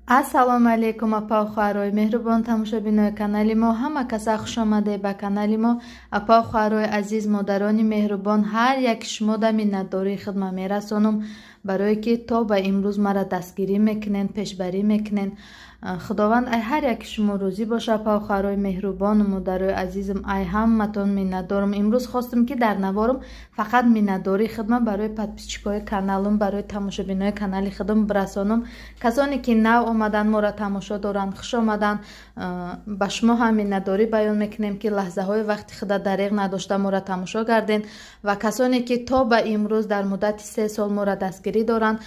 Ассалому алайкум, апау хоҳарои меҳрубон, тамошобинои канали мо. Ҳама каса хушомадед ба канали мо. Апау хоҳарои азиз, модарони меҳрубон, ҳар яки шумода миннатдории хидмат мерасонам, барое ки то ба имрӯз мара дастгирӣ мекунен, пешбарӣ мекунен. Худованд ай ҳар яки шумо розӣ боша. Апау хоҳарои меҳрубону модарои азизам, ай ҳаматон миннатдорам. Имрӯз хостам, ки дар наворам фақат миннатдории хидмат барои подписчикои каналам, барои тамошобинои канали худам бирасонам. Касоне ки нав омадан, моро тамошо доранд, хуш омаданд. Ба шумо ҳам миннатдорӣ баён мекунем, ки лаҳзаҳои вақти худа дареғ надошта моро тамошо кардем. Ва касоне ки то ба имрӯз дар муддати 3 сол моро дастгирӣ доранд,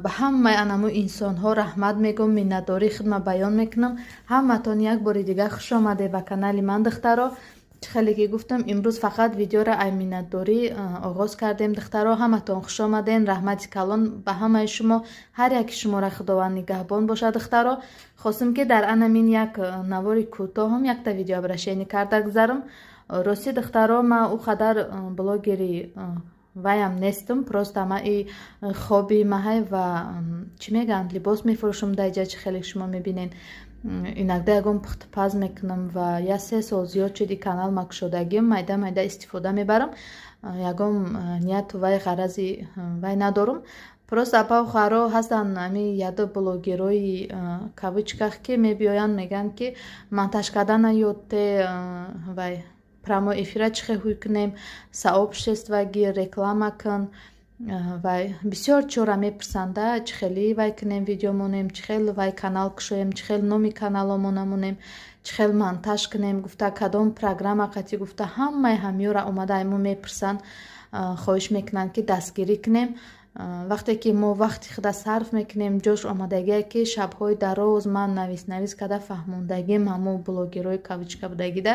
ба ҳамаи анаму инсонҳо раҳмат мегӯм, миннатдории хидмат баён мекунам. Ҳаматон як бори дигар хуш омадед ба канали ман. Духтаро, чӣ хеле ки гуфтам, имрӯз фақат видеоро ай миннатдорӣ оғоз кардем. Духтаро, ҳаматон хуш омаден, раҳмати калон ба ҳамаи шумо, ҳар яки шуморо Худованд нигаҳбон бошад. Духтаро, хостем, ки дар анамин як навори кӯтоҳам якта видеообращение карда гузарам. Рости, духтаро, ман ӯ қадар блогери ваям нестам, просто ма и хоби маҳай ва, чӣ мегӯянд, либос мефурӯшам. Даиҷа, чӣ хеле шумо мебинед, инакда ягон пухтупаз мекунам ва як 3 сол зиёд шуд и канал ма кушодагим, майда майда истифода мебарам. Ягон нияту вай ғарази вай надорам. Просто, апау хоҳаро, ҳастанд ами яду блогерои кавычках, ки мебиёянд, мегӯянд, ки монтаж кардана ёдте, вай прямой эфира чӣ хел ҳуй кунем, сообщество гир, реклама кун, вай бисёр чора мепурсанда, чӣ хели вай кунем, видео монем, чӣ хел вай канал кушоем, чӣ хел номи каналомона монем, чӣ хел монтаж кунем гуфта, кадом программа қатӣ гуфта, ҳамаи ҳамёра омада мо мепурсанд, хоҳиш мекунанд, ки дастгирӣ кунем. Вақте ки мо вақти худа сарф мекунем, ҷош омадагие, ки шабҳои дароз ман навис навис карда фаҳмондагим ҳамо блогерҳои кавычка будагида,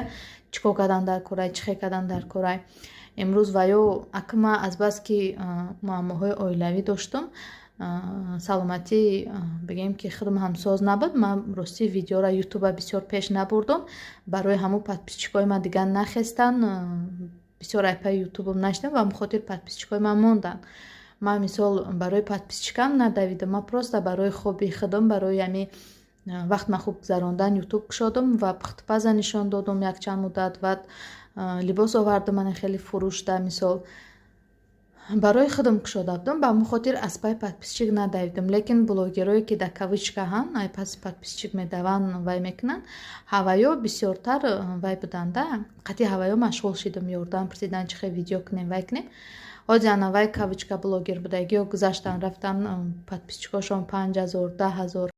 чӣ кор кардан дар корай, чӣ хел кардан дар корай. Имрӯз ва ё ака ман азбаски муаммоҳои оилавӣ доштум, саломатӣ, бигем, ки худам ҳамсоз набуд, ман ростӣ видеора Ютуба бисёр пеш набурдум. Барои ҳамун подписчикои ман дигар нахестан, бисёр айпаи Ютубам нашидам ва хотир подписчикои ман монданд. Ман, мисол, барои подписчикам надавидам, ман просто барои хоби худам, барои ами вақт ма хуб гузарондан Ютуб кушодам ва пухтупаза нишон додум якчанд муддат ва либос овардум, мана хеле фурӯшда. Мисол, барои худам кушода будам, ба ҳамон хотир аз пай подписчик надавидам. Лекин блогерое ки дар кавычка ҳан, ай паси подписчик медаванд, вай мекунанд, ҳаваё бисёртар вай буданда, қатъи ҳаваё машғул шидам, ёрдам пурсидан, чӣ хел видео кунем, вай кунем. Ҳози ана вай кавычка блогер будагиё гузаштан, рафтан, подписчикошон 5000, 10 000.